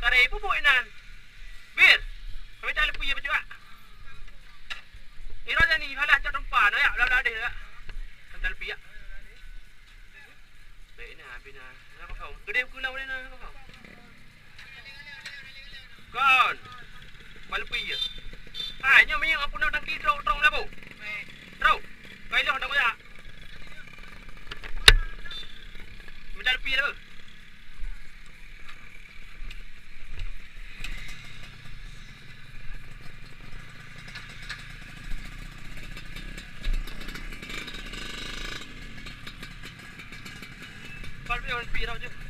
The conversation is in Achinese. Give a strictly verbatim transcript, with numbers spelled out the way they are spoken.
Tare ibu buet inan. Bir. Kami tak lepi ya baju ak. Ira tani halah cak tempa na ya, bla-bla deh ya. Kami tak lepi ya. Baik na, bina. Na kau. Gede ku lau na kau. Kon. Balepi ya. Hai, nyoe minyeuk apuna tangki trok-trok labu. Trok. Kai loh tak ya. Minta lepi dah. Pal pih wan pih rau je.